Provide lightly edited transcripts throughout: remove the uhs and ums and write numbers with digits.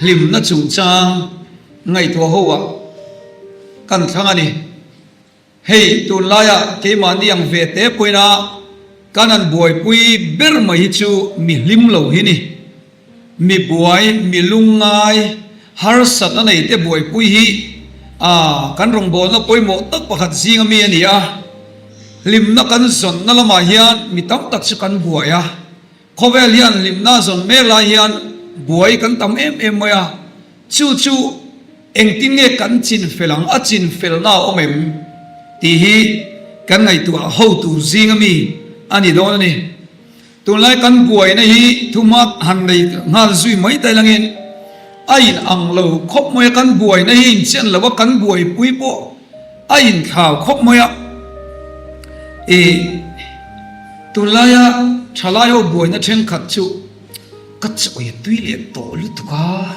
Hlimna chungchang ngaihtuah ho ah kan thlang a ni. Hei tunlaia keimahni ang ve te pawhin a kan han buaipui ber mai hi chu mi hlim lo hi ni. Mi buai, mi lungngai, harsatna nei te buaipui hi a kan rawngbawlna pawimawh tak pakhat zinga mi a ni a. Hlimna kan zawnna lamah hian mi tam tak chu kan buai a. Khawvel hian hlimna zawn mek lai hian buai kan tam em em mai a, chu chu engtin nge kan chinfel ang, a chinfelna a awm em tih hi kan ngaihtuah ho tur zinga mi a ni dawn a ni. Tunlai kan buaina hi thuma han nei nghal zui mai ta ilangin a in ang lo khawp mai a, kan buaina hi inchen lo a, kan buaipui pawh A inthlau khawp mai a, i tunlaia thalai ho buaina thenkhat chu ka chawi a tui leh tawh lutuk a,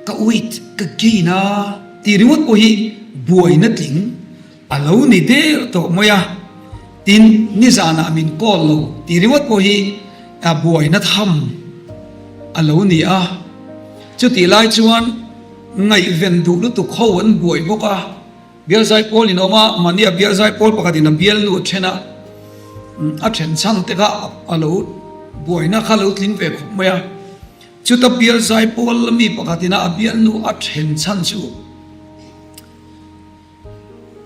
ka weight ka gain a tih ringawt pawh hi buaina tling a lo ni der tawh mai a, tin nizanah min call lo tih ringawt pawh hi buaina tham a lo ni a, chutih lai chuan. Ngaihven duh lutuk ho an buai bawk a, bial zaipawl in awm a, mahni a bial zaipawl pakhat in a bialnu a then a, a then chhan te kha a lo buaina kha a lo tling ve khawp mai a, chuta bial zaipawl mi pakhat in a a bialnu a then chhan chu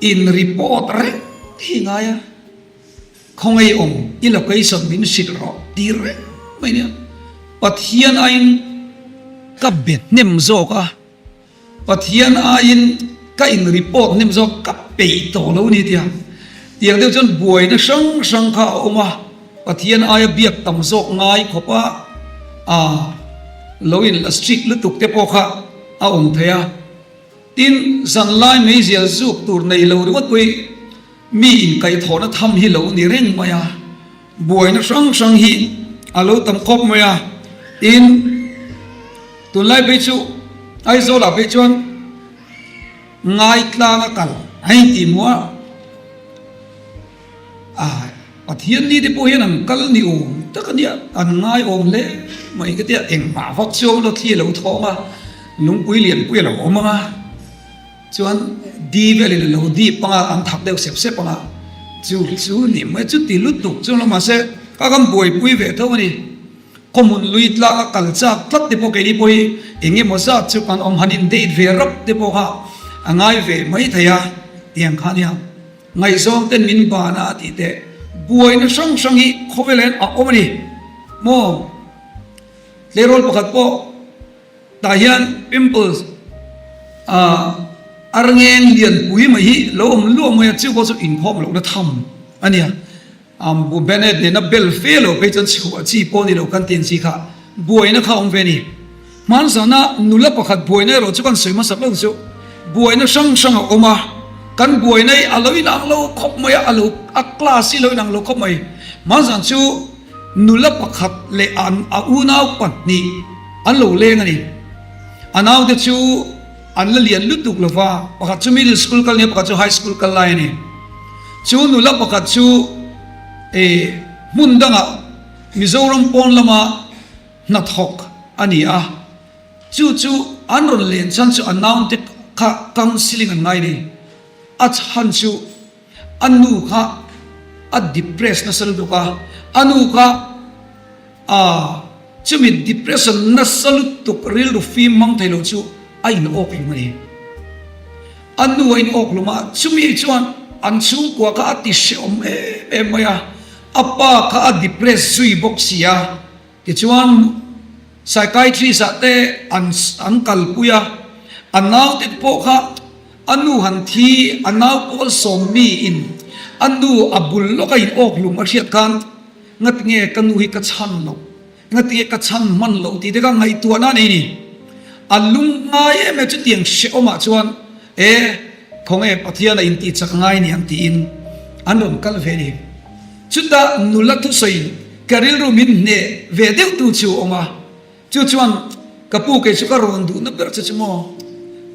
in report reng hi ngai a. Khawngaih awm i location min hrilh rawh ti reng mai nia. Pathian aiin ka be hnem zawk a, Pathian aiin ka in report hnem zawk ka peih tawh lo ni tia. Tiang deuh chuan buaina hrang hrang kha a awm a, Pathian aia biak tam zawk ngai khawp a, aa lo in la strict lutuk te pawh kha a awm thei a. Tin, zanlai meizial zuk tur nei lo ringawt pawh hi Mi inkaihthawhna tham hi lo ni reng mai a, buaina hrang hrang hi a lo tam khawp mai a, tin tunlai phei chu Aizawlah phei chuan Ngaitlanga kal a intih hmuh a, a Pathian ni te pawh hian an kal ni awm tak a nia, an ngai awm hle mai ka tia, engmah vak chu a awm lo, thli a lo thawng a, lungpui lianpui a lo awm ang a. Chuan di velin a lo dip ang a, an thak deuh sep sep ang a, chu chu ni mai chu ti lutuk chu lo mahse ka kan buaipui ve tho a ni. Khawhmun lui tlak a kal chak tlat te pawh keini pawh hi eng emaw zat chu kan awm han in date ve rap te pawh kha a ngai ve mai thei a tiang kha nia. Ngaihzawng ten min ban a tih teh buaina hrang hrang hi khawvel hian a awm a ni maw? Tleirawl pakhat pawh. Tah hian pimples a rngeng lianpui mai hi lo awm luah mai a, chu pawh chu inkhawm lohna tham a nia. Bu Bennett nena bel fe lo phei chuan chhuah chi pawh ni lo kan ti ang chi kha buaina kha awm ve a ni. Hmanzana nula pakhat buaina erawh chu kan sawi hmasak lo chu buaina hrang hrang a awm a, kan buaina hi a lo inang lo khawp mai a, a lo a class hi a lo inang lo khawp mai. Hmanzan chu. Nula pakhat leh an a unau pahnih an lo leng a ni. A naute chu an la lian lutuk lo va, pakhat chu middle school kal nia, pakhat chu high school kal lai a ni. Chu nula pakhat chu eh hmun dangah Mizoram pawn lama hnathawk a ni a, chu chu an rawn len chhan chu a naute kha counselling an ngai a ni. A chhan chu. A nu kha a depress nasa lutuk a, a nu kha a chumi depression nasa lutuk rilru fim mang thei lo chu a in awk hlum a ni. A nu a in awk hlum a, chumi chuan an chhungkua kha a ti hrehawm em em mai a, a pa kha a depress zui bawk si a. Tichuan, psychiatrist ah te an an kalpui a, a naute pawh kha a nu han thi, a nau pawl sawm mi in a nu a bul lawk a in awk hlum a hriat khan ngatinge ka nu hi ka chhan loh, ngatinge ka chhan hman loh tih te kha ngaihtuahna a nei ni. A lung ngai em em chutiang hrehawmah chuan e khawnge Pathian a intih chak ngai niang tiin an rawn kal ve a ni. Chutah nula thusawi ka rilru min hneh ve deuh tu chu a awm a, chu chuan ka pu kei chu ka rawn duhna ber che chu maw?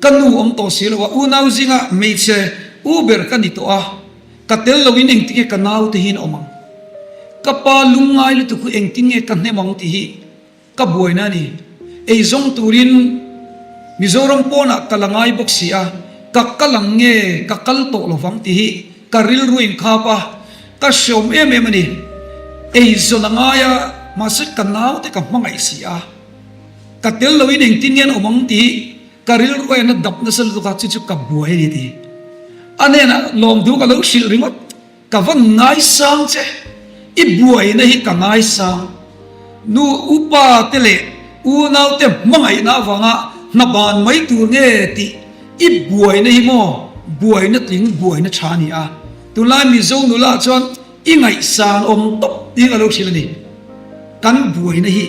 Ka nu awm tawh si lo a, unau zinga hmeichhe u ber ka ni tawh a, ka tel loin engtin nge ka naute hi an awm ang? Ka pa lungngai lutuk hi engtin nge ka hnem ang tih hi Ka buaina a ni. Eizawng turin Mizoram pawnah ka la ngai bawk si a, ka kal ang nge ka kal tawh lovang tih hi ka rilru inkhap a, ka hreawm em em a ni. Eizawn a ngai a, mahse ka naute ka hmangaih si a, ka tel loin engtin nge an awm ang tih hi ka rilru a en a dap nasa lutuk a, chu chu ka buai a ni tih a hnenah lawmthu ka lo hrilh ringawt. Ka va ngaisang che, i buaina hi ka ngaisang. Nu upa te leh unau te hmangaihna avanga hna ban mai tur nge tih i buaina hi maw buaina tling buaina tha a ni a. Tunlai Mizo nula ah chuan i ngaihsan awm tawp tiin ka lo hrilh a ni. Kan buaina hi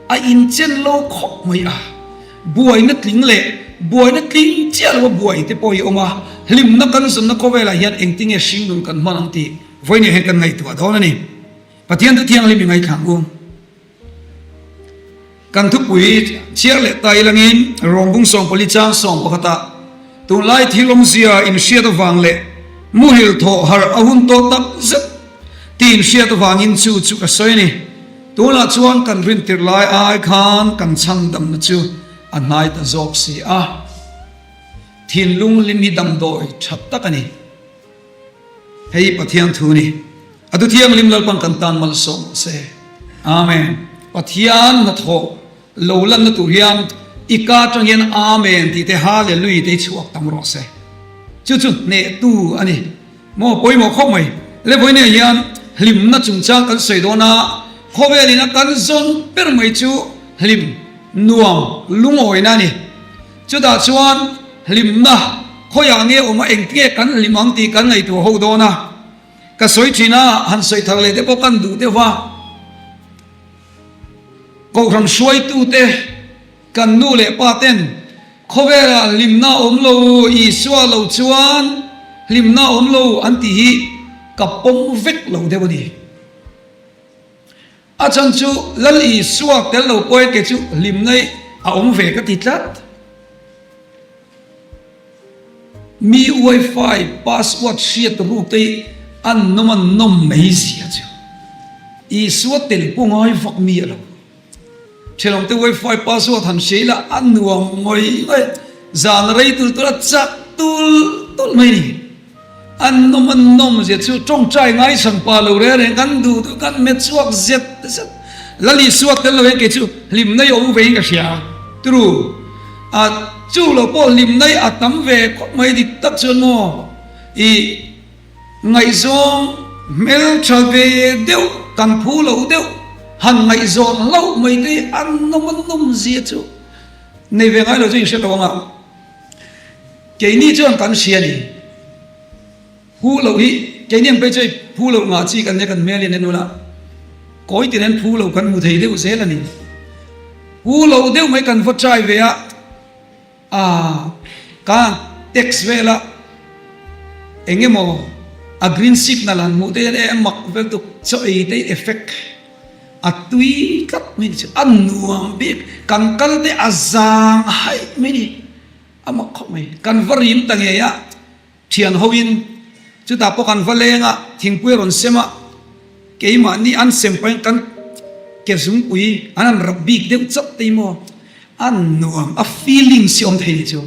a inchen lo khawp mai a. Buaina tling leh buaina tling chiah lo a buai te pawh hi awm a, hlimna kan zawnna khawvelah hian engtinge hringnun kan hman ang tih vawiin hian kan ngaihtuah dawn a ni. Pathian thu thianghlim i ngaithla ang u. Kan thupui chhiar leh ta ilangin Rawngbung 14 chang 11 ah tunlai thil awmzia inhriat avang leh muhil thawh harh a hun tawh tak zet tih inhriat avangin chu chu ka sawi a ni. Tunah chuan kan rintir lai ai khan kan chhandamna chu a hnai ta zawk si a, thinlung hlim hi damdawi tha tak a ni. Hei hi Pathian thu a ni. A thu thianghlim Lalpan kan tan malsawm rawh se. Amen. Pathian hnathawh lo lanna tur hian i ka atang hian Amen tih te Hallelui te hi chhuak tam rawh se. Chu chu hnehtu a ni. Maw pawimawh khawp mai. Le vawinia hian hlimna chungchang kan sawi dawn a, khawvel ina kan zawn ber mai chu hlim, nuam, lungawina a ni. Chutah chuan hlimna khawiah nge awm a, engtinge kan hlim ang tih kan ngaihtuah ho dawn a. Ka sawi thin a, han sawi thar leh te pawh kan duh deuh va. Kohhran hruaitute. Kan nu leh pa ten khawvelah hlimna awm lo, Isua lo chuan hlimna awm lo an tih hi ka pawm vek lo deuh a ni. A chhan chu Lal Isua tel lo pawhin kei chu hlimna hi a awm ve ka ti tlat. Mi wifi password hriat ruk te hi an nawm an nawm mai zia chu Isua tel pawh ngai vak mi a lo. Thenawmte wifi password han hria ila a nuam ngawih ngawih, zan rei tul tul a chak tul tul mai a ni. An nawm an nawm zia chu tawngtai ngaihsan pa lo reng reng kan duh duh kan met chhuak zet zet. Lal Isua tel lo hian kei chu hlimna i awm vein ka hria. Turu a chu lo pawh hlimna i a tam ve khawp mai dik tak chuan maw i Ngaihzawng hmeltha ve deuh kan phu lo deuh han ngaihzawn hlauh mai te hi an nawm a nawm zia chu nei ve ngai lo chu inhre lo ang a, keini chuan kan hria ni. Phu loh hi keini ang phei chu hei phu loh ngah chi kan nia kan hmel hian en ula kawi tin hian phu loh kan hmu thei deuh zel a ni. Phu loh deuh mai kan va try ve a. A ka text vela eng emaw a green signal han hmuh te hian e a mak vel tuk chaw ei te effect a tui tlat mai ni chu a nuam bik kan kal te a zang haih mai ni a mak khawp mai kan va rim ta ngei a. Thian hoin chutah pawh kan va leng a, thingpui a rawn sem a, keimahni an sem pahin kan ke zungpui an han rap bik deuh chauh te hi maw a nuam a feelings hi awm thei ni chu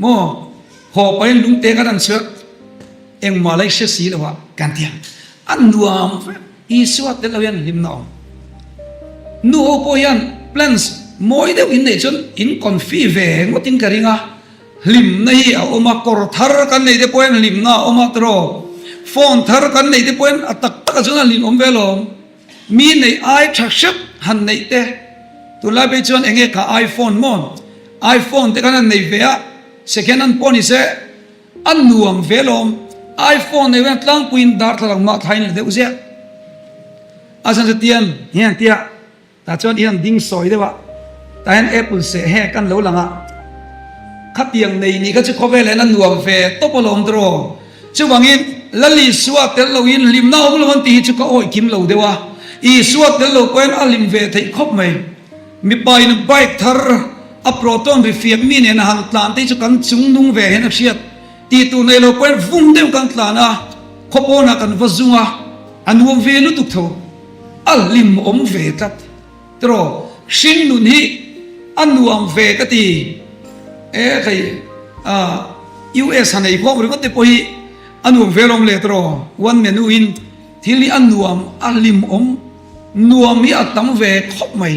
maw haw pahin lungte kan han chhuah engmah la i hre si lo a kan ti a, a nuam vek Isua tel lo hian hlimna awm. Nu ho pawh hian plans mawi deuh in neih chuan in confi ve ngawtin ka ring a. Hlimna hi a awm a, kawr thar kan neih te pawh hian hlimna a awm a tiraw? Phone thar kan neih te pawh hian a tak takah chuan a hlim awm ve lawm. Mi neih ai tha hrep han neih te, tunlai phei chuan eng nge kha iPhone maw? iPhone te khan han nei ve a, second hand pawh ni se a nuam ve lawm. iPhone nei hian tlangpuiin darthlalang mah thlain la deuh ziah. A chhan chu tian hian tia. Tah chuan i han ding sawi deuh a, tah hian apple seh hek an lo lang a, khatiang nei nih kha chu khawvel hian a nuam ve tawp alawm tiraw? Chuvangin Lal Isua tel loin hlimna awm lo an tih hi chu ka awih kim lo deuh a, Isua tel lo pawhin a hlim ve theih khawp mai. Mipa in bike thar a proton ri fiak mi nen a han tlan te hi chu kan chung nung ve hian a hriat. Tih tur nei lo pawhin vung deuh kan tlan a, khaw pawnah kan va zung a, a nuam ve lutuk tho. A hlim awm ve tlat tiraw? Hring nun hi a nuam ve ka ti. E hei US han ei khawm ringawt te pawh hi a nuam ve alawm le tawh one menu in thil hi a nuam a hlimawm nuam hi a tam ve khawp mai.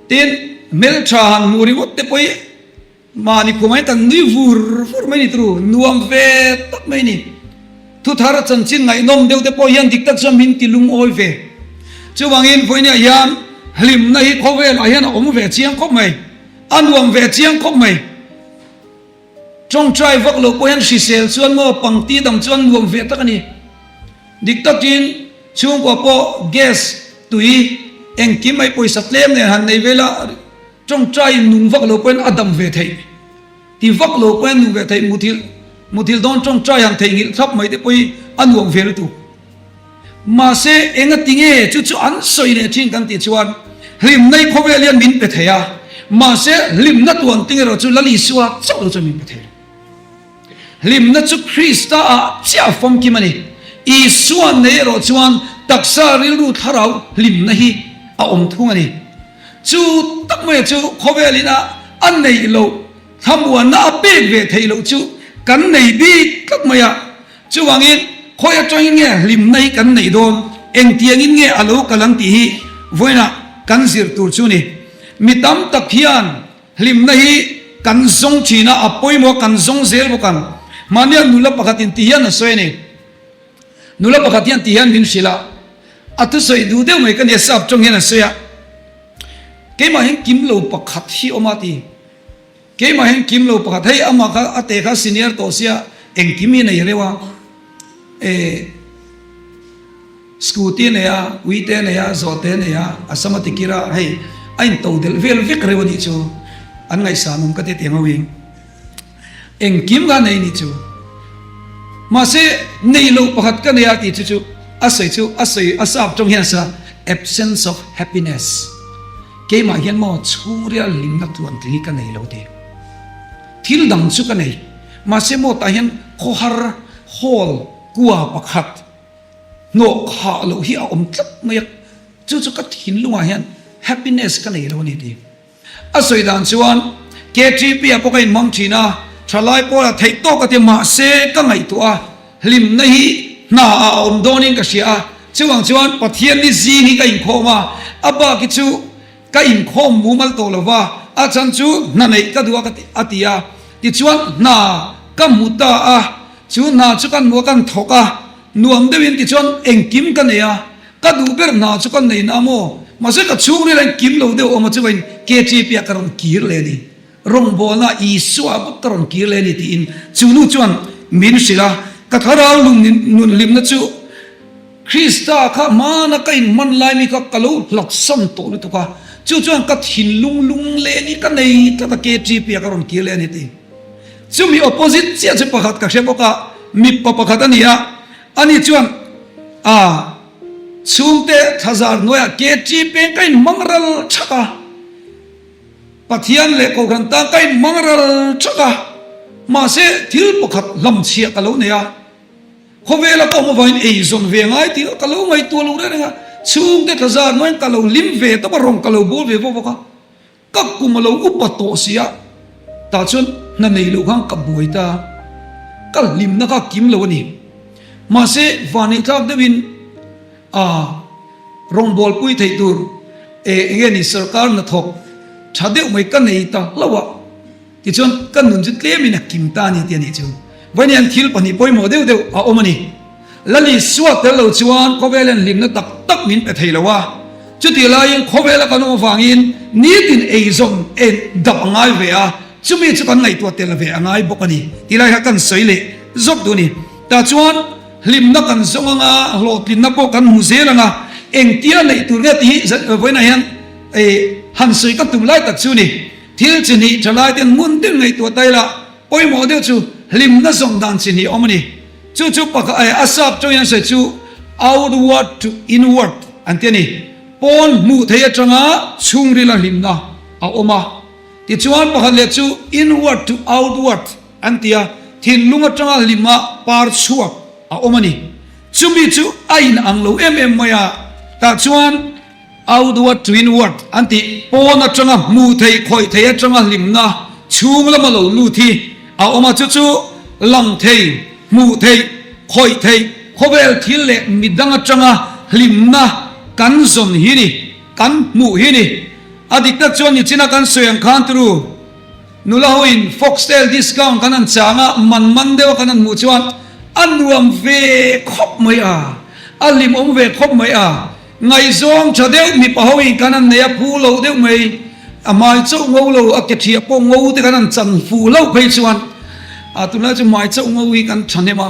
Tin hmeltha han hmuh ringawt te pawh hi Mahni khumah hian kan nui vur vur mai ni turu, nuam ve tak mai ni. Thuthar chanchin ngaihnawm deuh te pawh hian dik tak chuan min ti lungawi ve. Chuvangin vawinia hian hlimna hi khawvelah hian a awm ve chiang khawp mai, a nuam ve chiang khawp mai. Tawngtai vak lo pawh hian hrisel chuan maw pangti dang chuan nuam ve tak a ni. Dik takin chhungkua pawh gas, tui, engkim mai pawisa tlem nen han nei ve la, Tawngtai nung vak lo pawhin a dam ve theih, ti vak lo pawhin nung ve theih, muthilh muthilh dawn tawngtai han theihnghilh thlap mai te pawh hi a nuam ve lutuk. Mahse enga tinge chu chu an sawi leh thin kan tih chuan hlimna hi khawvel hian min pe thei a, mahse hlimna tuan ting erawh chu Lal Isua chauh lo chuan min pe thei lo. Hlimna chu Krista ah chiah a famkim a ni. Isua nei erawh chuan taksa rilru thlarau hlimna hi a awm thung a ni. Chu tak mai chu khawvel ina a neih loh thlamuanna a pek ve theih loh chu kan nei bik tlat mai a. Chuvangin khawi atangin nge hlimna hi kan neih dawn, engtiangin nge a lo kal ang tih hi vawiinah kan zir tur chu ni. Mi tam tak hian Hlimna hi kan zawng thin a, a pawimawh kan zawng zel bawk ang. Mahnia nula pakhatin ti hian a sawi a ni. Nula pakhat hian ti hian min hrilh a, a thusawi duh deuh mai ka nia sap tawng hian a sawi a, Keimah hian kim lo pakhat hi awm a ti. Keimah hian kim lo pakhat, hei amah kha a te kha senior tawh sia engkim hi nei reuh a, eh. Scooty nei a, uite nei a, zawhte nei a, a sam a ti kir a, hei a in to delh vel vek reuh a nih chu, an ngaihsan awm ka ti tiang ho hi engkim kha nei nih chu. Mahse nei loh pakhat ka nei a tih chu chu a sawi chu a sawi a sap tawng hian a sa absence of happiness keimah hian maw chhungrial hlimna tluan tling hi ka nei lo ti. Thil dang chu ka nei mahse maw tah hian khawhar hall kua pakhat Hnawh khah loh hi a awm tlat mai a, chu chu ka thinlungah hian happiness ka nei lo a ni ti. A sawi dan chuan KTP ah pawh ka inhmang thin a, thalai pawlah theih tawk a ti mahse ka ngaihtuah a, hlimna hi hna ah a awm dawnin ka hria a, chuvang chuan Pathian ni zing hi ka inkhawm a, a bak hi chu ka inkhawm mumal tawh lo va, a chhan chu hna neih ka duh a ka ti a ti a, tichuan hna ka hmu ta a, chu hna chu kan hmu a kan thawk a, Nuam deuhin tichuan engkim ka nei a, ka duh ber hna chu ka nei na maw? Mahse ka chhungril a engkim lo deuh awm a chuvain KTP ah ka rawn kir leh a ni. Rawngbawlna Isua bawk ka rawn kir leh a ni tiin chu nu chuan min hrilh a, ka thlarau lung nun hlimna chu Krista kha hmana ka inhman lai mi kha ka lo hlaksan tawh lutuk a, chu chuan ka thinlung lunglen hi ka nei tlat a KTP ah ka rawn kir leh a ni tiin. Chumi opposite chiah chu pakhat ka hre bawk a, mipa pakhat a ni a, ani chuan a chhungte thlazar hnuaiah KT peng ka inhmang ral thak a, Pathian leh Kohhran tan ka inhmang ral thak a, mahse thil pakhat hlamchhiah ka lo nei a, khawvela ka awm avangin eizawn ve ngai tih ka lo ngaihtuah lo reng reng a, chhungte thlazar hnuaiin ka lo hlim ve tawp a, rawng ka lo bawl ve bawk bawk a. Ka kum a lo upa tawh si a, tah chuan hna nei loh khan ka buai ta, ka hlimna kha kim lo a ni. Mahse, vaneitlak deuhin a rawngbawlpui theih tur e eng nge ni sorkar hnathawk tha deuh mai ka nei ta hlauh a, tichuan ka nun chu tlemin a kim ta a ni tih a nih chu. Vawiin hian thil pahnih pawimawh deuh deuh a awm a ni. Lali suat tel lo chuan khawvel hian hlimna tak tak min pe thei lo a, chutih laiin khawvela kan awm avangin nitin eizawn en dap a ngai ve a, chumi chu kan ngaihtuah tel ve a ngai bawk a ni tih lai kha kan sawi leh zawk duh a ni. Tah chuan hlimna kan zawng anga hlawhtlinna pawh kan hmu zel anga engtia neih tur nge tih hi vawiinah hian han sawi ka tum lai tak chu a ni. Thil chi hnih tha lai ten hmun deuh ngaihtuah ta ila pawimawh deuh chu hlimna zawng dan chi hnih a awm a ni. Chu chu pakhat eh a sap tawngin an sawi chu outward to inward an ti a ni. Pawn hmuh theih atanga chhungrila hlimna a awm a. Tichuan pakhat leh chu inward to outward an ti a, thinlung atanga hlima par chhuak a awm a ni. Chumi chu a inang lo em em mai a, tah chuan. Outward to inward an tih, pawn atanga hmuh theih, khawih theih atanga hlimna chhung lama lo lut hi a awm a, chu chu lang thei, hmuh theih, khawih theih, khawvel thil leh midang atanga hlimna kan zawn hi ni, kan hmuh hi ni. A dik tak chuan nichina kan sawi ang khan turu nula hoin foxtail discount kan han chang a, man man deuha kan han hmuh chuan a nuam ve khawp mai a, a hlimawm ve khawp mai a. Ngaihzawng tha deuh mipa hoin kan han nei a, phu loh deuh mai, a hmai chauh ngo lo, a ke thiah pawh ngo te kan han chan fuh hlauh phei chuan a tunlai chu hmai chauh ngo hi kan thahnem a,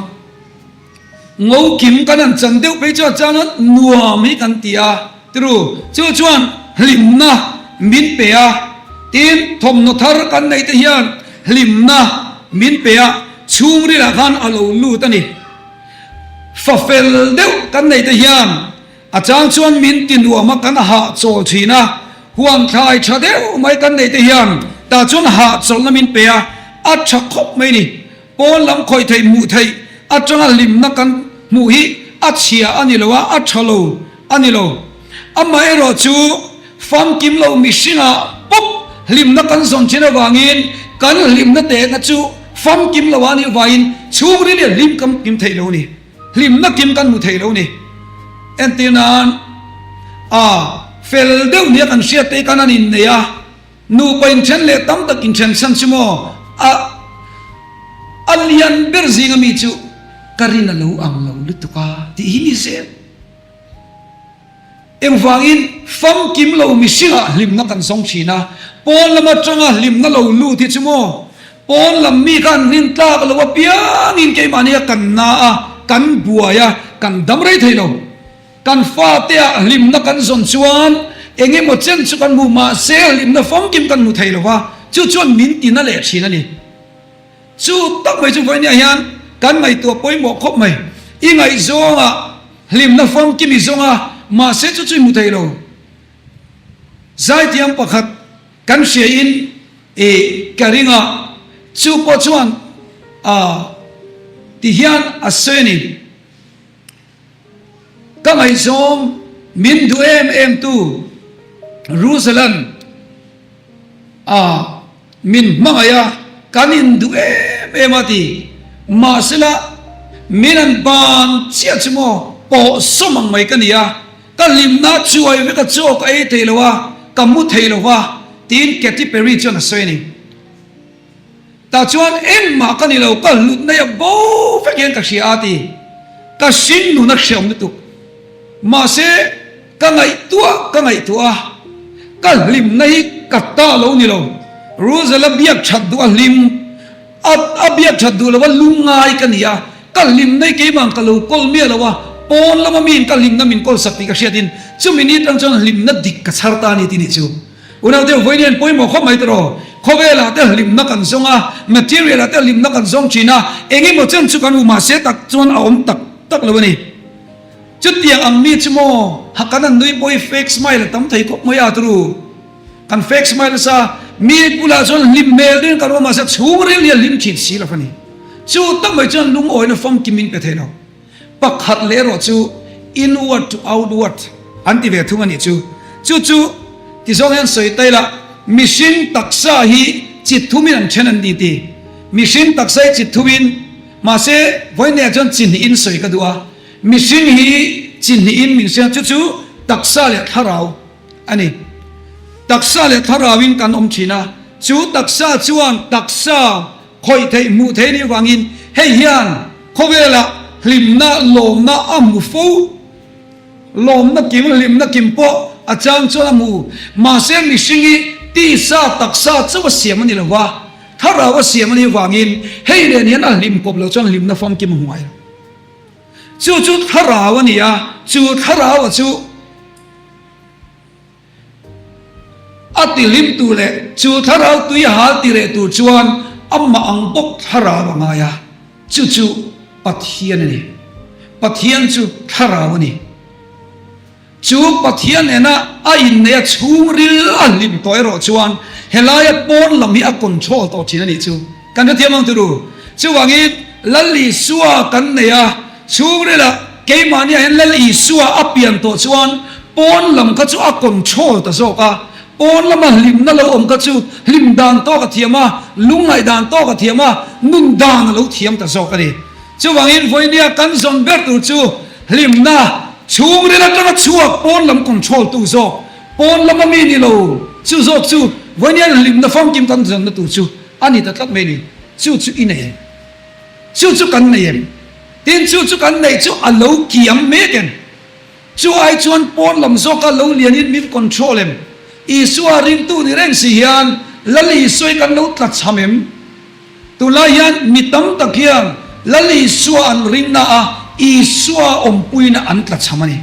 ngo kim kan han chan deuh phei chuan chuan nuam hi kan ti a tiru, chu chuan hlimna min pe a, tin thawmhnaw thar kan neih te hian hlimna min pe a, chhungrilah khan a lo lut a ni. Fa fel deuh kan neih te hian a chang chuan min ti nuam a kan hahchawl thin a, huan thlai tha deuh mai kan neih te hian tah chuan hahchawlhna min pe a, a tha khawp mai ni. Pawn lam khawih theih hmuh theih atanga hlimna kan hmuh hi a chhia a ni lo a, a tha lo a ni lo. Amaherawh chu famkim lo mihringah bawk hlimna kan zawn thin avangin kan hlimna tehna chu famkim lo a nih vangin chhungril hi a hlim kan kim theih lo ni. Hlimna kim kan hmu thei lo ni. Entir nan a fel deuh nia kan hriat te kan an innei a, nupa inthen leh tam tak inthen chhan chu maw a a lian ber zinga mi chu ka rin a lo ang lo lutuk a tih hi ni zel. Engvangin famkim lo mihringah hlimna kan zawng thin a, pawn lam atanga hlimna lo lut hi chu maw, pawn lam mi kha an rin tlak lo apiangin keimahnia kan na a, kan buai a, kan dam rei thei lo. Kan fateah hlimna kan zawn chuan eng emaw chen chu kan hmu mahse hlimna famkim kan hmu thei lo va, chu chuan min tina leh thin a ni. Chu tak mai chu vawinia hian kan ngaihtuah pawimawh khawp mai. I ngaihzawngah hlimna famkim i zawng a, mahse chu chu i hmu thei lo. Zaithiam pakhat kan hriain i ka ring a, chu pawh chuan a ti hian a sawi a ni. Ka ngaihzawng min duh em em tu Ruzalan a min hmangaih a, kan induh em em a ti. Mahsela min an ban chiah chu maw pawh sawm ang mai ka ni a, ka hlimna chuai vek a chaw ka ei thei lo a, ka mu thei lo va tiin Katy Perry chuan a sawi a ni. Tah chuan engmah ka ni lo, ka hlut nei a bo vek hian ka hria a ti. Ka hring nun a hreawm lutuk. Mahse, ka ngaihtuah ka ngaihtuah a, ka hlimna hi ka ta lo ni lo. Rosella biak that duh a hlim, a a biak that duh lo a lungngai ka ni a, ka hlimna hi keimah ka lo kawl miah lo a, pawn lama miin ka hlimna min kawl sak tih ka hriatin chumi ni atang chuan hlimna dik ka chhar ta a ni tih ni chu. Unau deuh vawiin hian pawimawh khawp mai tawh. Khawvelah te hlimna kan zawng a, material ah te hlimna kan zawng thin a, eng emaw chen chu kan hmu mahse tak chuan a awm tak tak lo a ni. Chutiang ang mi chu maw ha kan han nui pawh hi fake smile a tam thei khawp mai a turu. Kan fake smile nasa, mi bulah chuan hlim hmel deuhin kan awm mahse chhungril hi a hlim thin si lo a ni. Chu tak mai chuan lungawina famkim min pe thei lo. Pakhat leh erawh chu inward to outward an ti ve thung a nih chu. Chu chu ti zawng hian sawi ta ila, mihring taksa hi chi thumin an then an ni ti. Mihring taksa hi chi thumin, mahse vawiinah chuan chi hnihin sawi ka duh a. Mihring hi chi hnihin min hria, chu chu taksa leh thlarau a ni. Taksa leh thlarauin kan awm thin a, chu taksa chuan taksa Khawih theih hmuh theih nih vangin hei hian khawvelah hlimna lawmna a hmu fo. Lawmna kim hlimna kim pawh a chang chuan a hmu. Mahse mihring hi tisa taksa chauh a siam a ni lo va, thlarau a siam a nih vangin hei nen hian a hlim kawp lo chuan hlimna famkim a hmu ngai lo. Chu chu thlarau a ni a, chu thlarau a chu. A tihlim tur leh chu thlarau tui hal ti reh tur chuan amah ang bawk thlarau a ngai a, chu chu Pathian a ni. Pathian chu thlarau a ni. Chu Pathian nena a inneih a chhungril a hlim tawh erawh chuan helaia pawn lam hi a control tawh thin a nih chu. Kan hrethiam ang turu. Chuvangin Lal Isua kan nei a, chhungrilah keimahniah hian Lal Isua a pian tawh chuan. pawn lam kha chu a control ta zawk a, pawn lama hlimna lo awm kha chu hlim dan tawk a thiam a, lungngaih dan tawk a thiam a, nun dan a lo thiam ta zawk a ni. Chuvangin vawinia kan zawn ber tur chu hlimna chhungril atanga chhuak pawn lam control tu zawk, pawn lama mi ni lo chu zawk chu vawinia hlimna famkim kan zawnna tur chu a ni ta tlat mai a ni. Chu chu i nei em? Chu chu kan nei em? Tin, chu chu kan neih chu a lo kiam mek em? Chu ai chuan pawn lam zawka lo lianin min control em? Isua ringtu ni reng si hian Lal Isua hi kan lo tlachham em? Tunlai hian mi tam tak hian Lal Isua an ringna a, Isua awmpuina an tlachham a ni.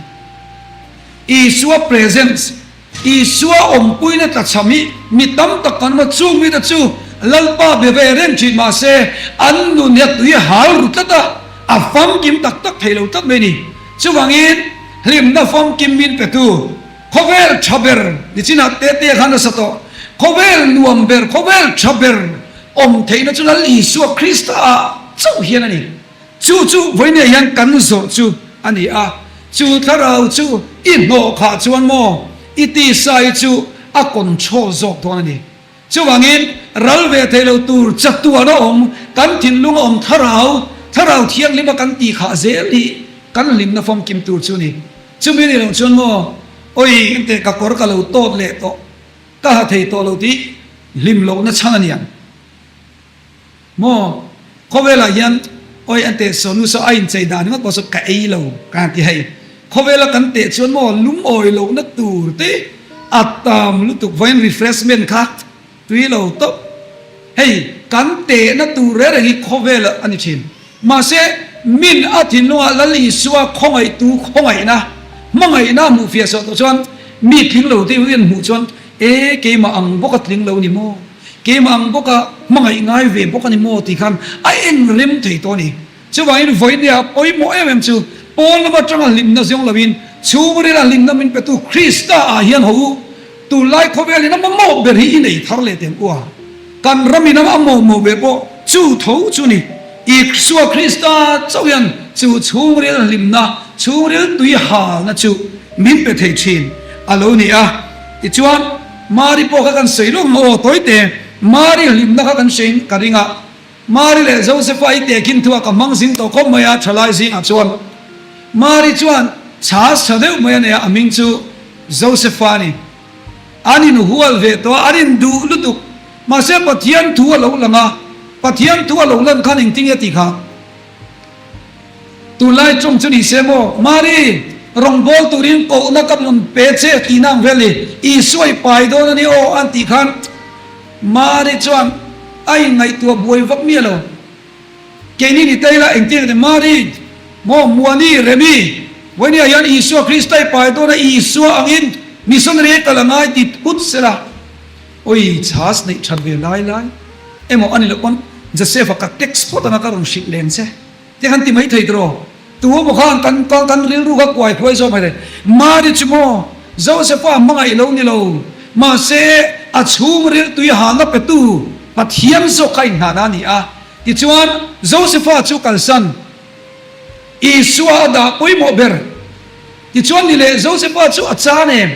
Isua presence. Isua awmpuina tlachham hi mi tam tak kan awm a, chung mite chu Lalpa be ve reng thin mah se an nun hi a tui hal ru tlat a, a famkim tak tak thei lo tlat mai a ni. Chuvangin hlimna famkim min petu khawvel tha ber nichinah tete khan a sa tawh, khawvel nuam ber, khawvel tha ber awm theihna chu Lal Isua Krista ah chauh hian a ni. Chu chu vawinia hian kan zawrh chu a ni a, chu thlarau chu i hnawh khah chuan maw i tisa hi chu a control zawk dawn a ni. Chuvangin ral ve thei lo tur chatuan a awm, kan thinlung a awm thlarau, thlarau thianghlim a kan tih khah zel hi kan hlimna famkim tur chu a ni. Chumi ni lo chuan maw, Awi engteh ka kawr ka lo tawt leh tawh, ka ha thei tawh lo tih hlim lohna chhan a niang. Maw? Khawvelah hian awi an teh sawn u saw a inchei dan ringawt pawh saw ka ei lo ka han ti hei. Khawvela kan teh chuan maw lungawi lohna tur te a tam lutuk vawiin refreshment kha tui lo tawp. Hei kan tehna tur reng reng hi khawvelah a ni thin. Mahse min a thinlungah Lal Isua khawngaihtu khawngaihna, hmangaihna a hmuh fiah sawh tawh chuan mi tling lo te hian hmuh chuan e keimah ang bawk a tling lo ni maw? Keimah ang bawka hmangaih ngai ve bawk a ni maw tih khan a en rem thei tawh a ni. Chuvangin vawinia pawimawh em em chu pawn lam atanga hlimna zawng loin chhungrila hlimna min petu Krista ah hian ho u, tunlai khawvelin a mamawh ber hi i nei thar leh teng u a, kan ramin a mamawh ber pawh chu tho chu ni. Isua Krista chauh hian chu chhungril hlimna, chhungril tui halna chu min pe thei thin a lo ni a. Tichuan. Mari pawh kha kan sawi lawk maw aw tawite, Mari hlimna kha kan hrein ka ring a, Mari leh Josepha i tehkhin thu a ka hmang zing tawh khawp mai a thalai zingah chuan Mari chuan chhas tha deuh mai a nei a, a hming chu Josepha a ni. An inhual ve tawh a, an induh lutuk, mahse Pathian thu a lo lang a, Pathian thu a lo lan khan engtin nge tih kha? Tunlai chung chu ni se maw? Mari, rawngbâwl turin kohna ka rawn pe che tihna ang vel i Isua i pai dawn a ni aw an tih khan Mari chuan a inngaihtuah buai vak miah lo. Keini ni ta ila engtin ka ti? Mari, maw Muani, Remi, vawinia hian Isua Krista i pai dawn a, Isua angin missionary a kal a ngai ti thut sela. Awi, chhas neih that ve lai lai emaw a ni loh pawn Joseph-a ka text phawt anga ka rawn hrilh leng che te khan ti mai thei tiraw? Tu emaw khan kan kan rilru kha kuai hruai zawk mai thei. Mari chu maw Joseph-a hmangaih lo ni lo, mahse a chhungril tui halna petu Pathian zawk kha inhnahna a ni a. Tichuan Joseph-a chu kalsan Isua a dah pawimawh ber. Tichuan ni leh Joseph-a chu a chan em?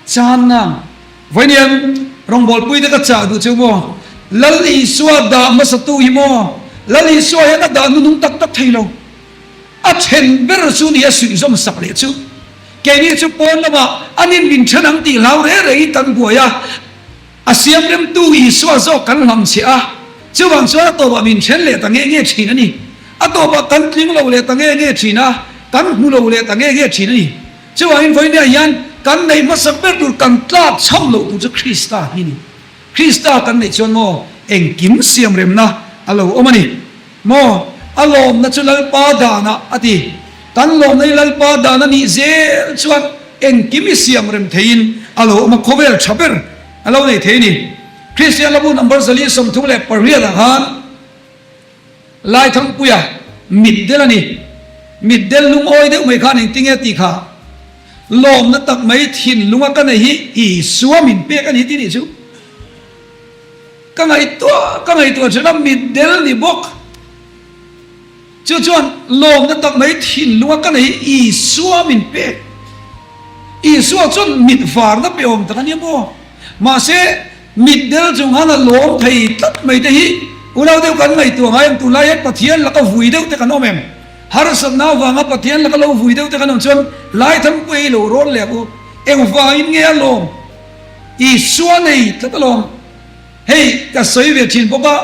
Channa, Vawiin rawngbawlpuite ka chah duh cheu maw? Lal Isua dah hmasatu hi maw? Lal Isua hian a dah nunung tak tak thei lo. A then ber chu ni a suihzawm sak leh chu. Keini chu pawn lamah an in min then ang tih hlau reng rengin kan buai a. A siamremtu Isua zawk kan hlamchhiah a, chuvang chuan a tawpah min then leh ta nge nge thin a ni. A tawpah kan tling lo leh ta nge nge thin a, kan hmu lo leh ta nge nge thin a ni. Chuvangin vawinia hian kan neih hmasak ber tur kan tlak chham loh tur chu Krista hi a ni. Krista kan neih chuan maw engkim siamremna a lo awm a ni. Maw a lawmna chu Lalpa danah a ti. Kan lawmna hi Lalpa dan a nih zel chuan engkim i siamrem theiin a lo awm a, khawvel tha ber a lo nei thei a ni. Kristian Labu number 438 ah khan Laithangpuia mitdel a ni. Mitdel lungawi deuh mai khan engtinge tih kha lawmna tak mai thinlunga ka nei hi Isua min pek a ni tih nih chu. Ka ngaihtuah ka ngaihtuah thin a, mitdel ni bawk. Chu chuan lawmna tak mai thinlunga ka nei Isua min pek. Isua chuan mit varna pe awm tak a nia maw? Mahse, mit del chung khan a lawm thei tlat mai te hi unau deuh kan ngaihtuah ngai em? Tunlai hian Pathian laka vui deuh te kan awm em? Harsatna avanga Pathian laka lo vui deuh te kan awm chuan Laithanpui hi lo rawn leh ang u. Engvangin nge a lawm? Isua nei tlat alawm. Hei ka sawi ve thin bawk a,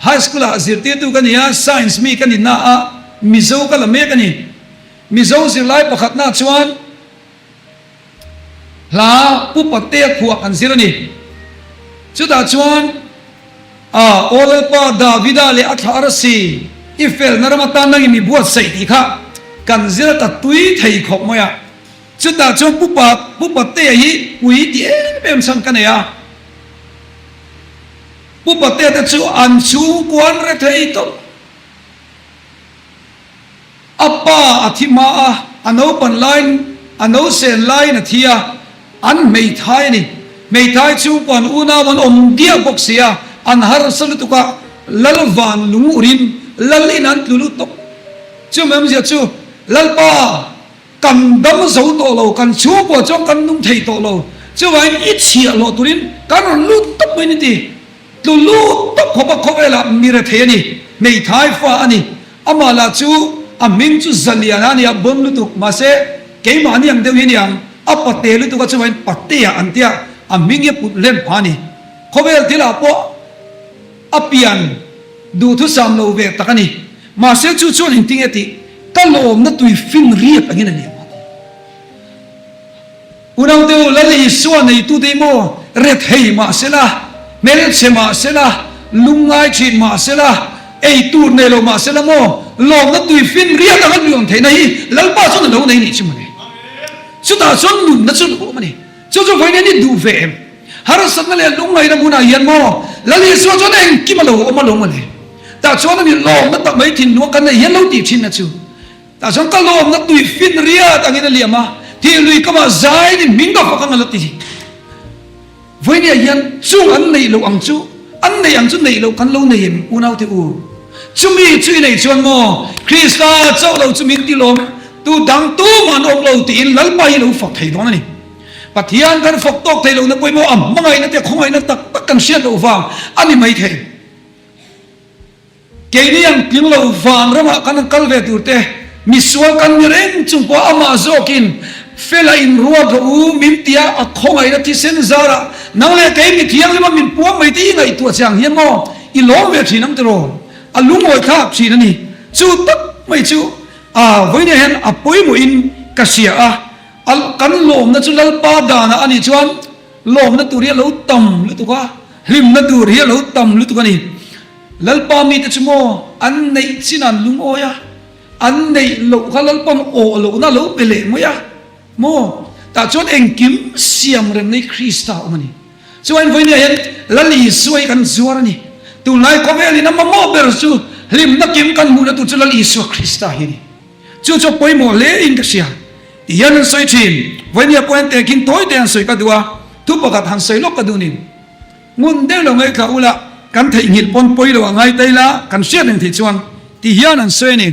High School ah zirtirtu ka ni a, Science mi ka ni na a, Mizo ka la mek a ni. Mizo zirlai pakhatna chuan hla Pu Patea khuah kan zir a ni. Chutah chuan a Aw Lalpa Davida leh a thlah arsi i felna ram atan nangin mi buatsaih tih kha kan zir a, ka tui thei khawp mai a. Chutah chuan Pu Pa Pu Patea hi pui ti em em chhan ka nei a. Pu Patea te chu an chhungkua an re thei tawp. A pa a thi hma a, a naupan laiin a nausen laiin a thi a, an hmeithai a ni. Hmeithai chhungkua an unau an awm diah bawk si a, an harsa lutuk a, Lal van lung urin Lal in an tlu lut tawp. Chumi awmzia chu Lalpa! Kan dam zo tawh lo, kan chhungkua chuan kan nung thei tawh lo. Chuvangin i chhiah hlawh turin kan rawn lut tawp mai ni ti. Tlu lut tawp khawpa khawvelah mi rethei a ni, hmeithai fa a ni. Amah lah chu a hming chu Zaliana a ni a, bon lutuk. Mahse, keimahni ang deuh hi a ni ang, a pate lutuk a, chuvangin patea an tia, a hming hi a put hlen phah a ni. Khawvel thilah pawh a pian duhthusam lo ve tak a ni. Mahse chu chuan engtinge tih ka lawmna tui fin riat angin a liam a ti. Unaute u, Lal Isua neitute hi maw rethei mah sela, hmelchhe mah sela, lungngai thin mah sela, ei tur nei lo mah sela maw lawmna tui fin riat anga luang theihna hi Lalpa chuan a lo nei nih chu mawle. Chutah chuan nunna chu a lo awm a ni. Chu chu vawiin i duh ve em? Harsatna leh lungngaihna hmunah hian maw Lal Isua chuan engkim a lo awm a lo mawle. Tah chuan ani lawmna tak mai thinlung a kan nei hian lo tih thinna chu. Tah chuan ka lawmna tui fin riat angin a liam a, thih lui kamah zaiin i hming ka fak ang a la ti. Vawinia hian chung an neih loh ang chu an neih ang chu neih loh kan lo nei em unaute u? Chumi chu i neih chuan maw Krista chauh lo chu min ti lawm tu dang tumah an awm lo tiin Lalpa hi lo fak thei dawn a ni. Pathian kan fak tawk thei lohna pawimawh a hmangaihna te khawngaihna tak tak kan hriat loh vang a ni mai thei. Keini ang tling lo van ramah kan han kal ve tur te, misual kan ni reng chung pawh amah zawkin fela inruat rawh u min tia a khawngaihna thisen zarah nang leh kei mi thianghlim a min puang mai te i ngaihtuah che ang hian maw i lawm ve thin ang tiraw? A lungawi thlak thin a ni. Chu tak mai chu a vawinia hian a pawimawhin ka hria a. A kan lawmna chu Lalpa danah a nih chuan lawmna tur hi a lo tam lutuk a, hlimna tur hi a lo tam lutuk a ni. Lalpa mite chu maw an neih chin an lungawi a, an neih loh kha Lalpa'n awh lohna a lo pe leh mai a maw? Tah chuan engkim siam remna hi Krista a awm a ni. Chuan vawinia hian Lal Isua hi kan zuar a ni. Tunlai khawvelin a mamawh ber chu hlimna kim kan hmuhna tur chu Lal Isua Krista hi a ni. Chu chu a pawimawh hle in ka hria. Ti hian an sawi thin. Vawinia pawh hian tehkhin tawi te han sawi ka duh a, thu pakhat han sawi lawk ka duh nin. Ngun deuh lo ngaihthla ula, kan theihnghilh pawn pawi lo a ngai ta ila, kan hriat reng theih chuan ti hian an sawi a ni.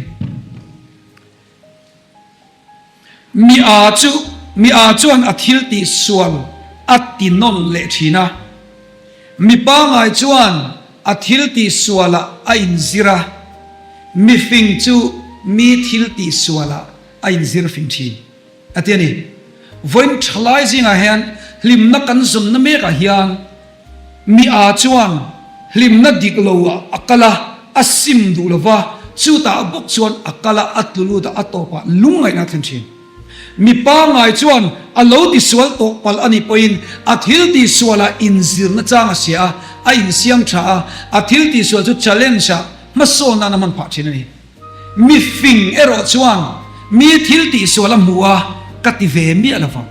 Mi a chu mi a chuan a thil tih sual a ti nawn leh thin a. Mi pangai chuan a thil tih sualah a inzir a, mi fing chu mi thil tih sualah a inzir fing thin, a ti a ni. Vawiin thalai zingah hian hlimna kan zawnna mekah hian mi a chuan hlimna dik loah a kal a, a sim duh lo va, chutah bawk chuan a kal a, a tlu lut a, a tawpah lungngaihna a thlen thin. Mi pangngai chuan a lo tisual tawh palh a nih pawhin a thil tihsualah inzirna chang a sia a, a insiam tha a, a thil tihsual chu challenge-ah hmasawn nan a hman phah thin a ni. Mi fing erawh chuan mi thil tihsual a hmu a, ka ti ve miah lo vang,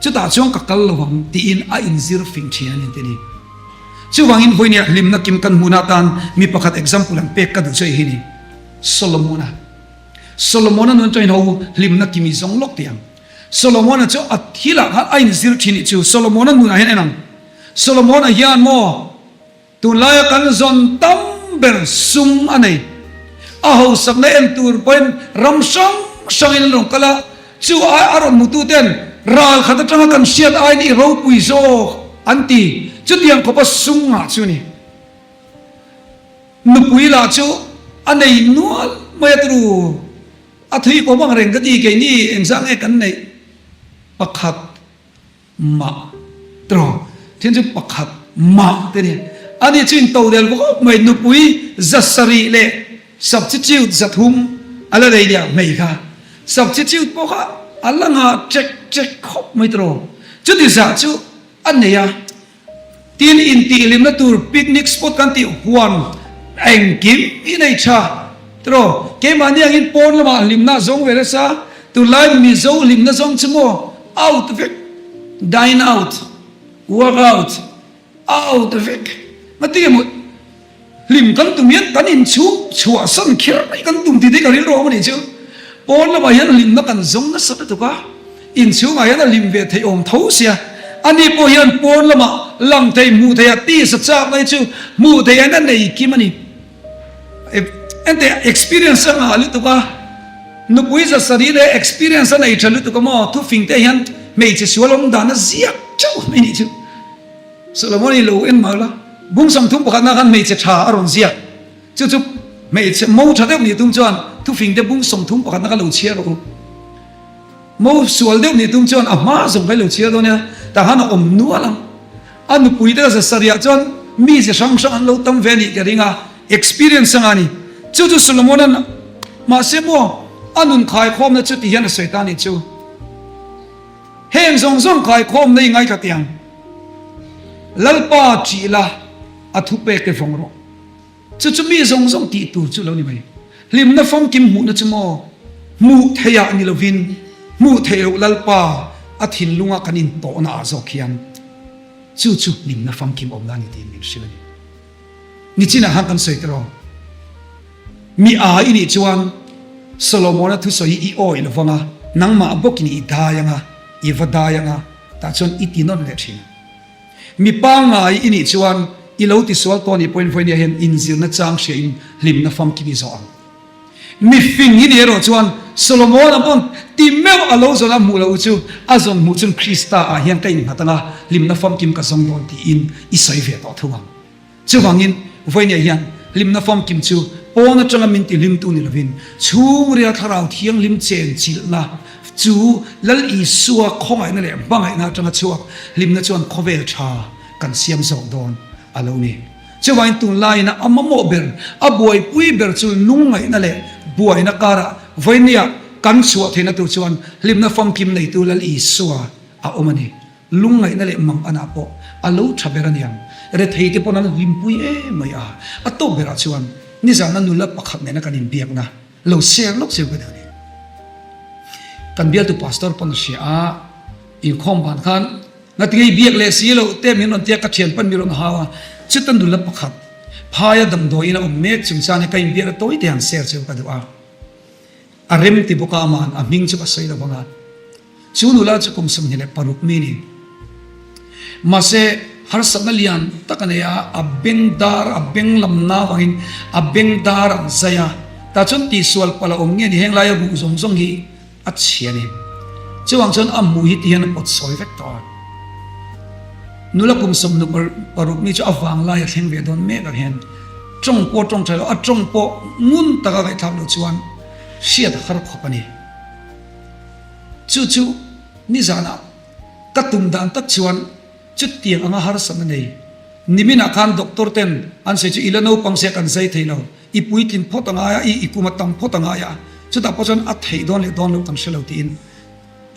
chutah chuan ka kal lo vang tiin a inzir fing thin a ni an ti a ni. Chuvangin vawinia hlimna kim kan hmuhna atan mi pakhat example an pek ka duh chu hei hi a ni, Solomon-a. Solomon-a nun chuan ho hlimna kimi zawng lawk tih ang. Solomon-a chu a thilah khan a inzir thin ih chu Solomon-a nunah hian en ang. Solomon-a hian maw tunlaia kan zawn tam ber sum a nei. A hausakna en tur pawhin ram hrang hrangin an rawn kal a, chu ai a rawn hmutu ten. Ral khat atanga kan hriat aiin i ropui zawk an ti. Chutiang khawpa sum ngah chu ni. Nupui lah chu a nei nual mai a turu. A thui kawm ang reng ka ti keini engzah nge kan neih pakhat mah tiraw then chu pakhat mah te ni. Ani chu in todel vawk mai nupui 700 leh substitute 300 a la nei nia hmei kha. Substitute pawh kha a la ngah ṭek ṭek khawp mai tiraw. Chuti zah chu a nei a. Tin, intihhlimna tur picnic spot kan tih huan engkim hi nei tha tiraw? Keimahni angin pawn lamah hlimna a zawng ve nasa, tunlai Mizo hlimna zawng chu maw out vek, dine out, work out, out vek. Ngatinge maw Hlim kan tum hian kan inchhung chhuahsan kher mai kan tum tih te ka rilru awm a nih chu. Pawn lamah hian hlimna kan zawng nasa lutuk a, inchhungah hian a hlim ve theih awm tho sia. Ani pawh hian pawn lamah lang thei hmuh theih a tisa chak mai chu hmuh theih hian a nei kim a ni. Enteh experience a ngah lutuk a, nupui 700 leh experience a nei tha lutuk a maw thufing te hian hmeichhe sual awm dan a ziak teuh mai nih chu. Solomon i lo en mal a, bung 30 pakhatna khan hmeichhe tha a rawn ziak. Chu chu hmeichhe mo tha deuh nih tum chuan thufing te bung 30 pakhatna kha lo chhiar rawh u. Mo sual deuh nih tum chuan a hma zawng kha i lo chhiar dawn nia, tah khan a awm nual ang. A nupui te ka 700 chuan mi chi hrang hrang an lo tam ve nih ka ring a, experience anga ni. Chu chu Solomon-a'n mahse maw a nun khaikhawmna chu ti hian a sawi ta nih chu. Heng zawng zawng khaikhawmna i ngaithla teh ang. Lalpa ṭih la, a thupek te vawng rawh. Chu chu mi zawng zawng tih tur chu lo ni mai. Hlimna famkim hmuhna chu maw hmuh theihah ni lovin hmuh theih loh Lalpa a thinlunga kan intawhna ah zawk hian chu chu hlimna famkim awmna a ni tiin min hrilh a ni. Nichinah khan kan sawi tiraw? Mi a i nih chuan Solomona thusawi hi i awih lo vang a, nangmah bawkin i dai ang a, i va dai ang a, tah chuan i ti nawn leh thin. Mi pangngai i nih chuan i lo tisual tawh nih pawhin vawinia hian inzirna chang hriain hlimna famkim i zawh ang. Mi fing i nih erawh chuan Solomona pawn ti meuh a lo zawn a hmuh loh chu a zawn hmuh chuan Krista ah hian ka innghat ang a, hlimna famkim ka zawng dawn tiin i sawi ve tawh thung ang. Chuvangin, vawinia hian hlimna famkim chu pawn atanga min tihlimtu ni lovin, chhungrial thlarau thianghlim chen chilhna chu Lal Isua khawngaihna leh hmangaihna atanga chhuak hlimna chuan khawvel tha kan siam zawk dawn a lo ni. Chuvangin tunlaiin a mamawh ber, a buaipui ber chu lungngaihna leh buaina karah vawinia kan chhuah theihna tur chuan hlimna famkim neitu Lal Isua a awm a ni. Lungngaihna leh mang anah pawh a lo tha ber a niang. Rethei te pawn an hlimpui em mai a. A tawp berah chuan nizana nula pakhat nena kan inbiakna lo share lawk zeu ka duh a ni. Kan bialtu pastor pawn a hria a, inkhawm ban khan ngati ngei biak leh si loh te min rawn tia ka thian pawn mi rawn hau a. Chuta nula pakhat phaia damdawiin a awm mek chungchang hi ka inbiakna tawi te han share zeu ka duh a. A rem ti bawk a ama'n a hming chu ka sawi lo vang a. Chu nula chu kum 26 mi ni. Mahse, harsatna lian tak a nei a, a beng dar, a beng lam na avangin a beng dar an zai a. Tah chuan tihsual palh a awm nge ni, heng laia ruh zawng zawng hi a chhia a ni. Chuvang chuan a hmuh hi ti hian a pawt sawi vek tawh a. Nula kum 26 mi chu a vanglai a thleng ve dawn mek ang hian tawng pawh tawng tha lo, a tawng pawh ngun taka ngaihthlak loh chuan hriat a har khawp a ni. Chu chu nizanah ka tum dan tak chuan chutiang anga harsatna nei. Niminah khan doctor ten an sawi chu i la naupang sia kan zai thei lo, i puitlin phawt a ngai a, i i kum a tam phawt a ngai a, chutah pawh chuan a theih dawn leh dawn loh kan hre lo tiin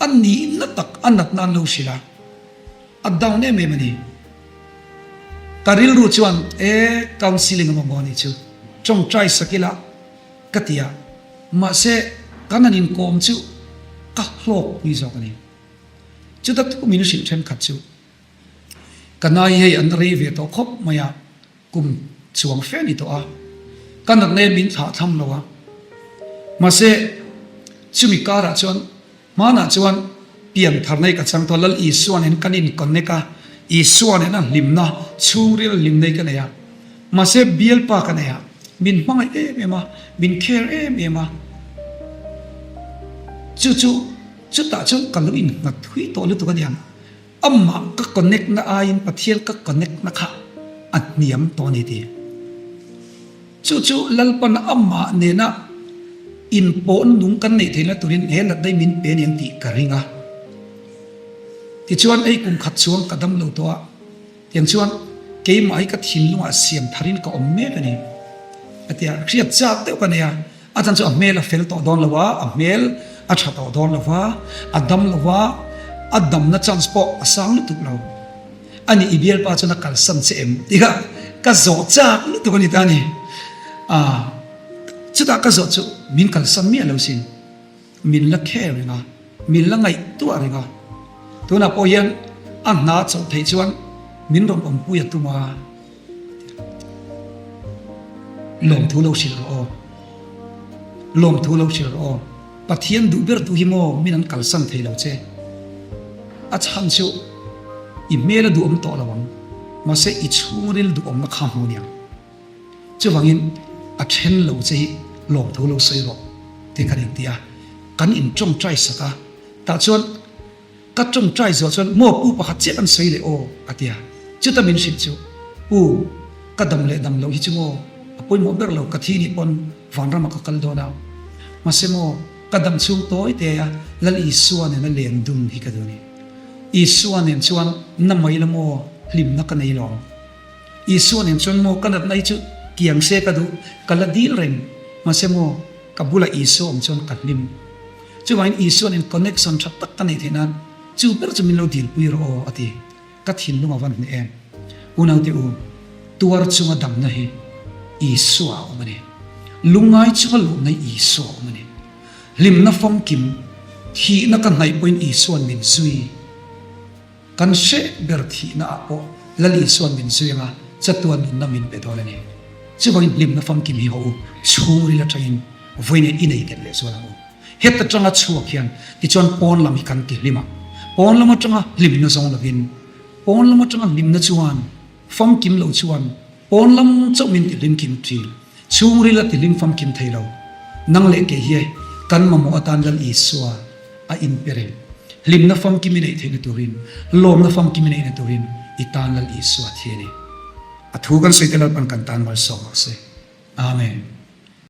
a nihna tak a natna an lo hrilh a, a down em em a ni. Ka rilru chuan e counselling a mamawh a nih chu, tawngtai sak ila ka ti a. Mahse, kan han inkawm chu ka hlawkpui zawk a ni. Chuta thu min hrilh thenkhat chu ka nai hei an rei ve tawh khawp mai a, kum chuang fe a ni tawh a, ka natna hi min thlah tham lo a. Mahse, chumi karah chuan Hmanah chuan pian tharna hi ka chang tawh a, Lal Isua nen kan in connect a, Isua nena hlimna, chhungril hlimna hi ka nei a. Mahse bialpa ka nei a, min hmangaih em em a, min care em em a. Chu chu. Chutah chuan ka lo innghat thui tawh lutuk a niang. Amah ka connect na aiin Pathian ka connect na kha a hniam tawh a ni ti. Chu chu Lalpan amah nena inpawhna nung kan neih theihna turin he natna hi min pe a ni ang tih ka ring a. Tichuan hei kum khat chuang ka dam lo tawh a, tiang chuan keimah hi ka thinlungah siam tharin ka awm mek a ni. A ti a, hriat chak deuh ka nei a. A chan chu a hmel a fel tawh dawn lo a, a hmel a tha tawh dawn lo va, a dam lo va, a damna chance pawh a sang lutuk lo. A nih i bialpa chuan a kalsan che em tih kha ka zawh chak lutuk a ni ta a ni. Ah, chutah ka zawh chu min kalsan miah lo sin, min la kher reng a, min la ngaihtuah reng a. Tunah pawh hian a hna chawlh theih chuan min rawn awmpui a tum a. Lawmthu lo hrilh rawh aw. Lawmthu lo hrilh rawh aw. Pathian duh ber tu hi maw min an kalsan thei lo che. A chhan chu i hmel a duhawm tawh lo ang, mahse i chhungril duhawmna kha hmu niang. Chuvangin a then lo che hi lawmthu lo sawi rawh tih kan inti a, kan intawngtai sak a, tah chuan Ka tawngtai zawh chuan maw pu pakhat chiah kan sawi leh aw a ti a, chuta min hrilh chu pu ka dam leh dam loh hi chu maw a pawimawh ber lo ka thi nih pawn vanramah ka kal dawn a, mahse maw ka dam chhung tawi te a Lal Isua nena len dun hi ka duh a ni. Isua nen chuan na mai la maw hlimna ka nei lo ang. Isua nen chuan maw ka natna hi chu kiang se ka duh ka la dil reng mahse maw ka bulah Isua awm chuan ka hlim. Chuvangin Isua'n in connection tha tak ka neih theih nan chu ber chu min lo dilpui rawh aw a ti. Ka thinlung a van hneh em. Unaute u, tuar chunga damna hi Isua a awm a ni. Lungngai chunga lawmna hi Isua a awm a ni. Hlimna famkim, thihna ka hnaih pawhin Isua'n min zui. Kan hreh ber thihna ah pawh Lal Isua'n min zui anga chatuan nunna min pe dawn a ni. Chuvangin hlimna famkim hi haw u, chhungril atangin vawiin i nei nghet leh zual ang u. Het atanga chhuak hian tichuan pawn lam hi kan ti hlim a, pawn lam atanga hlimna zawng lovin, pawn lam atanga hlimna chuan famkim lo chuan pawn lam chauh min ti hlim kim thin, chhungril a ti hlim famkim thei lo. Nang leh kei hi kan mamawh atan Lal Isua a inpe reng. Hlimna famkim i neih theihna turin, lawmna famkim i neihna turin i tan Lal Isua thi a ni. A thu kan sawi te Lalpan kan tan malsawm rawh se. Amen.